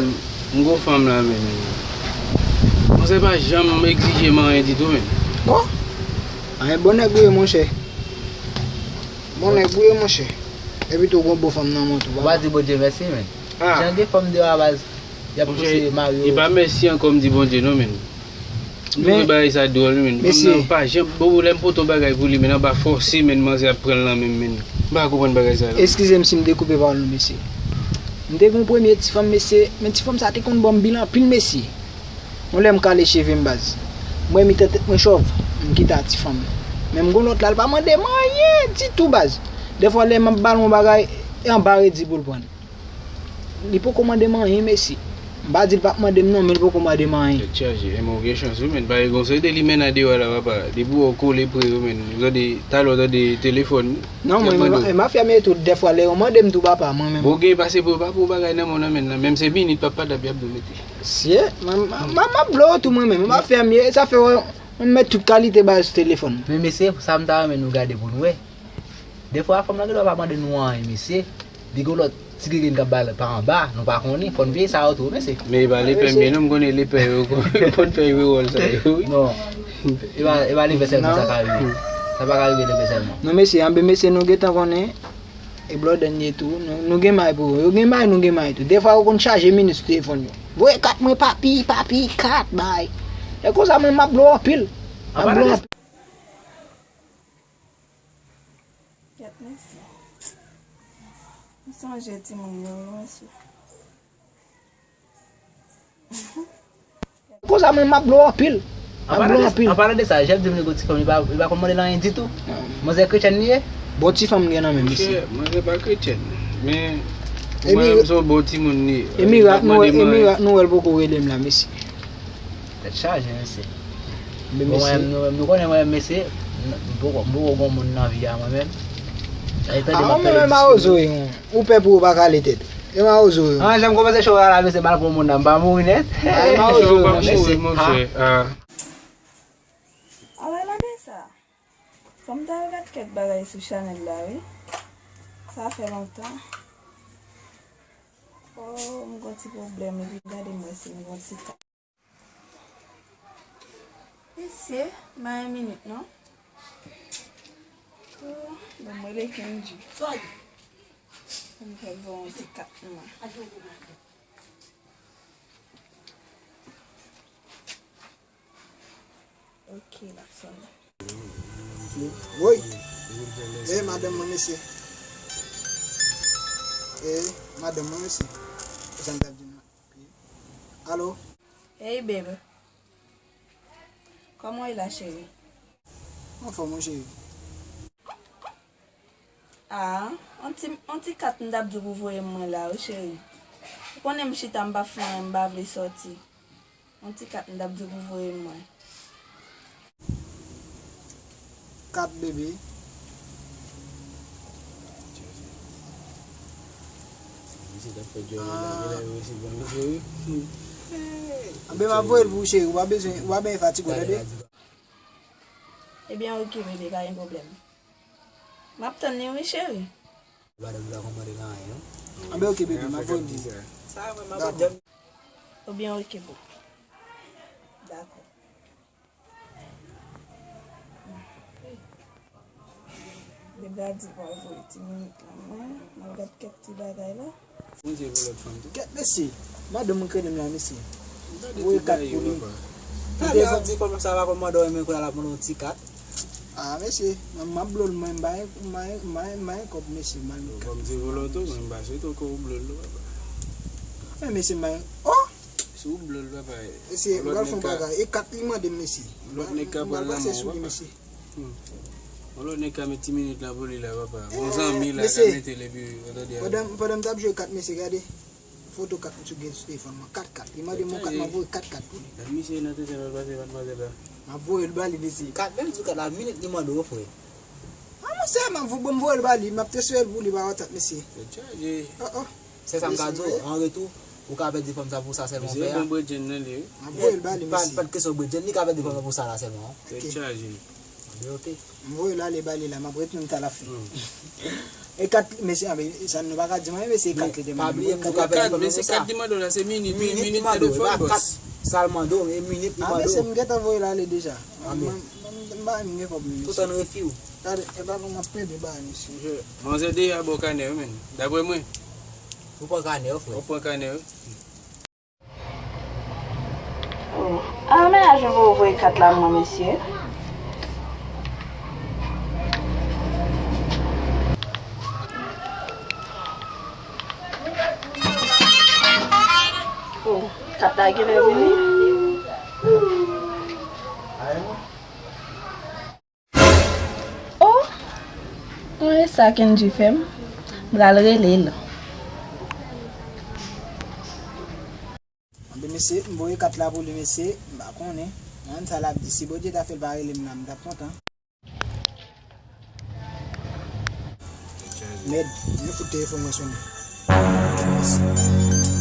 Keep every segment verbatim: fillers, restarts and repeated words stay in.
m, m gon fanm la, men. Manzè pa janm egzije m anyen ditou, men. Bon, anyen bon nèg ou ye, monchè. Bon nèg ou ye, monchè. Epi tou, gon bon fanm nan men w tou, papa. Ou pa di Bondye mèsi, men. Ah. Jan gen fanm deyò a baz, y ap pouse mari yo. Monchè, e pa mèsi ankò m di Bondye non, men. M twouve bagay sa dwòl, men. Fanm nan pa janm, bon, lè m pote yon bagay pou li, men, anba fòse, men, manzè ap pran l nan men m, men. M pa konprann bagay sa, non. Eskize m si m te koupe pawòl nou, mesye. M te gen yon premye ti fanm, mesye, men ti fanm sa te konn ban m bil anpil, mesye. Yon lè m kale cheve m, baz. M wè mitan tèt mwen chòv, m kite a ti fanm nan. Men m gon lòt la, l pa mande m anyen ditou, baz. Dèfwa, lè m ap ba l yon bagay, e anba redi pou l pran l. Li poko mande m anyen, mesye. M pa di l p ap mande m non, men li poko mande m anyen. Tèt chaje, e move chans wi, men pa gen konsèy de li men nan deyò la, papa. Depi w kole pre yo, men. Ou tande, talè w tande telefòn. Non, mwen, e mafya m ye tou, dèfwa lè yo mande m tou, papa, mwen menm. Bon, gen pase pou yo pa pou bagay nan men w nan, men, nan. Menm se minit, papa, dap y ap dwe mete. Sye, m, m, m, m ap blo tou mwen menm, mafya m ye, sa fè w, m met tout kalite bagay sou telefòn. Men mesye, sa m ta renmen nou gade pou nou wè. Dèfwa, fanm nan gendwa pa mande nou anyen, mesye. Li gon lòt ti grenn k ap ba l pa anba, nou pa konnen. Fò n veye sa yo tou, mesye. Men e pa lepè m ye non, m konnen lepè yo konn fè vye wòl sa yo, wi. Non. E pa, e pa lepè sèlman sa ka rive. Sa pa ka rive lepè sèlman. Non, mesye, anben, mesye, nou gentan konnen. E blòdè n ye tou. Nou, nou gen may pou yo. Yo gen may, nou gen may tou. Dèfwa, yo konn chaje minit sou telefòn yo. Voye kat mwen, papi, papi, kat, bay. E konsa, mwen, m ap blo anpil. M ap blo anpil. Kèt, mesye. M sonje timoun yo, wi, mesye. Konsa, mwen, m ap blo anpil. M ap blo anpil. An palan de sa, Jèf di m li gon ti fanm, li pa, li pa konn mande l anyen ditou. Manzè kretyèn li ye? Bon ti fanm li gen nan men, mesye. Monchè, manzè pa kretyèn. Men, mwen, m se yon bon timoun li ye. E mirak nou, e mirak nou wè l poko rele m la, mesye. Tèt chaje, mesye. Bon, mwen menm, nou menm, nou konnen mwen menm, mesye, m poko, m poko gon moun nan vi a mwen menm. A, mwen menm, e mawozo wi. Ou pè pou ou pa kale tèt. E mawozo wi. An, jan m kòmanse cho a la, mesye, m al gon moun nan, m pa mouri nèt. A, e mawozo wi, mesye. Monchè. Ala la de sa. Fò m t al gad kèk bagay sou chanèl la, wi. Sa fè lontan. Oh, m gon ti pwoblèm, epi gade m wè si m gon ti ka. Mesye, ban yon minit non. Oh, ban m rele Kendji. Pou m fè voye yon ti kat mwen. Ok, l ap sone. Woy! E madanm mwen, mesye. E madanm mwen, mesye. Sa m t ap di nou. Alo? Hey, baby. Kòman w ye la, cheri? Anfòm, wi, cheri. Ah, on ti, on ti kat m t ap di w pou voye m mwen la, wi, cheri. Ou konnen m chita, m pa fè anyen, m pa vle sòti. On ti kat m t ap di w pou voye m mwen. Kat, bebe. Misye t ap fè djòl nan, genlè yo resi pran misye, wi. Anben, m ap voye l pou ou, cheri. Ou pa bezwen, ou pa bezwen fatige w, tande? Ebyen, oke, bebe, pa gen pwoblèm. M ap tann li, wi, cheri. Madanm li pa konn mande l anyen, non. Anben, oke, bebe, m ap voye l pou ou. Sa, mwen, m ap... Dakò. Ebyen, oke, boo. Dakò. Deja di pa voye ti minit la, mwen, mwen gad kèk ti bagay la. Bondye pou lòt fanm tou. Kèt, mesye, madanm mwen krede m la, mesye. Voye kat pou li. Talè ap di fanm sa pa konn mande w, men kounye a l ap mande w ti kat. Ah, mesye, mwen, m ap blo l, mwen, m bay, m bay, m bay, m bay kòb, mesye, m bay kat. Fanm ti vòlò tou, mwen, m pa swete w ke w blo l, non, papa. Men, mesye, m bay, oh! Si w blo l, papa, mesye, m pral fè yon bagay. E kat li mande m, mesye. Lòt nèg ka pran lanmò, papa. Hmm. Yon lòt nèg ka met ti minit la pou li la, papa. Yon zanmi la ka mete l epi, ou tande. Pandan, pandan m t ap jwe kat, mesye, gade. Foto kat misye gen sou telefòn mwen, kat kat. Li mande m yon kat, m ap voye kat kat pou li. Gad misye nan tenten l al pase madmwazèl la. M ap voye l ba li, mesye. Kat, menm sou kat la, minit li mande w, frè. A, monchè, m ap vo-, bon, m voye l ba li, m ap transfere l pou li pa WhatsApp, mesye. Tèt chaje. Oh, oh. Se sa m ka di w, an retou, ou ka pèdi fanm sa pou sa sèlman, frè. Mesye, bon bredjenn nan li, wi. M ap voye l ba li, mesye. Pa, pa t kesyon bredjenn, li ka pèdi fanm sa pou sa la sèlman. Tèt chaje. Anben, ok. M voye l ale ba li la, m ap retounen talè. E kat, mesye, anben, sa nou pa ka di m anyen, mesye, e kat li te mande m. Pa bliye, m di w ka pèdi fanm sa. Mesye, kat li mande w la, se minit, wi, minit telefòn, bòs. Sa l mande w, e minit li mande w. A, mesye, m gentan voye l ale deja. Anben. M, m, m, m pa menm gen kòb, mesye. Tout an refi w. Gade, e pa pou m ap plede ba, mesye. Manzè deja ba w kanè, wi, menn. Daprè mwen. Ou pran kanè, wi, frè. Ou pran kanè, wi. Oh. A, mennaj mwen voye kat la mwen, mesye. Oh, kat la genlè vini. Oh, tande sa Kendji fè m. M pral rele l. Anben, mesye, m voye kat la pou li, mesye. M pa konnen. Mwen, sa l ap di. Si Bondye ta fè l pa rele m la, m t ap kontan. Mèd, mwen fout telefòn mwen sonnen.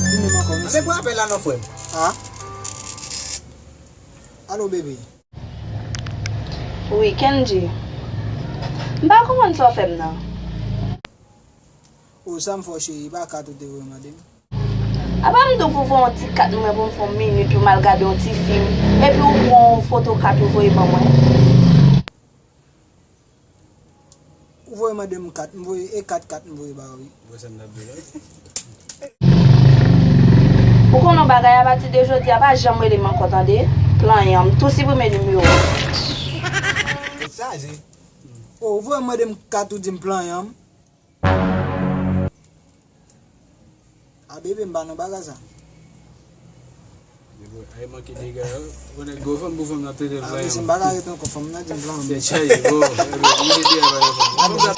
Li menm ankò, mesye. Anben, pran apèl la non, frè m. A? Alo, bebe. Wi, Kendji. M pa konprann sa w fè m nan. O, sa m fè w, cheri, e pa kat ou te voye mande m? Apa m di w pou voye yon ti kat mwen pou m fè yon minit pou m al gade yon ti fim, epi w pran yon foto kat ou voye ban mwen? Ou voye mande m kat, m voye, e kat kat m voye ba ou, wi. Ou wè sa m t ap di w la? Ou konnen yon bagay, apati de jodi a, pa janm rele m ankò, tande? Plan yanm, tou siprime nimewo. Tèt chaje. O, ou voye mande m kat, ou di m plan yanm. A, bebe, m pa nan bagay sa. Ay, manke dega, wi. Ou konnen gwo fanm pou fanm nan trete l. A, plan mesye, m pa ka rete ankò, fanm nan di m plan. Tèt chaje, bon, ebyen, li te ap pale fanm. Fanm sa.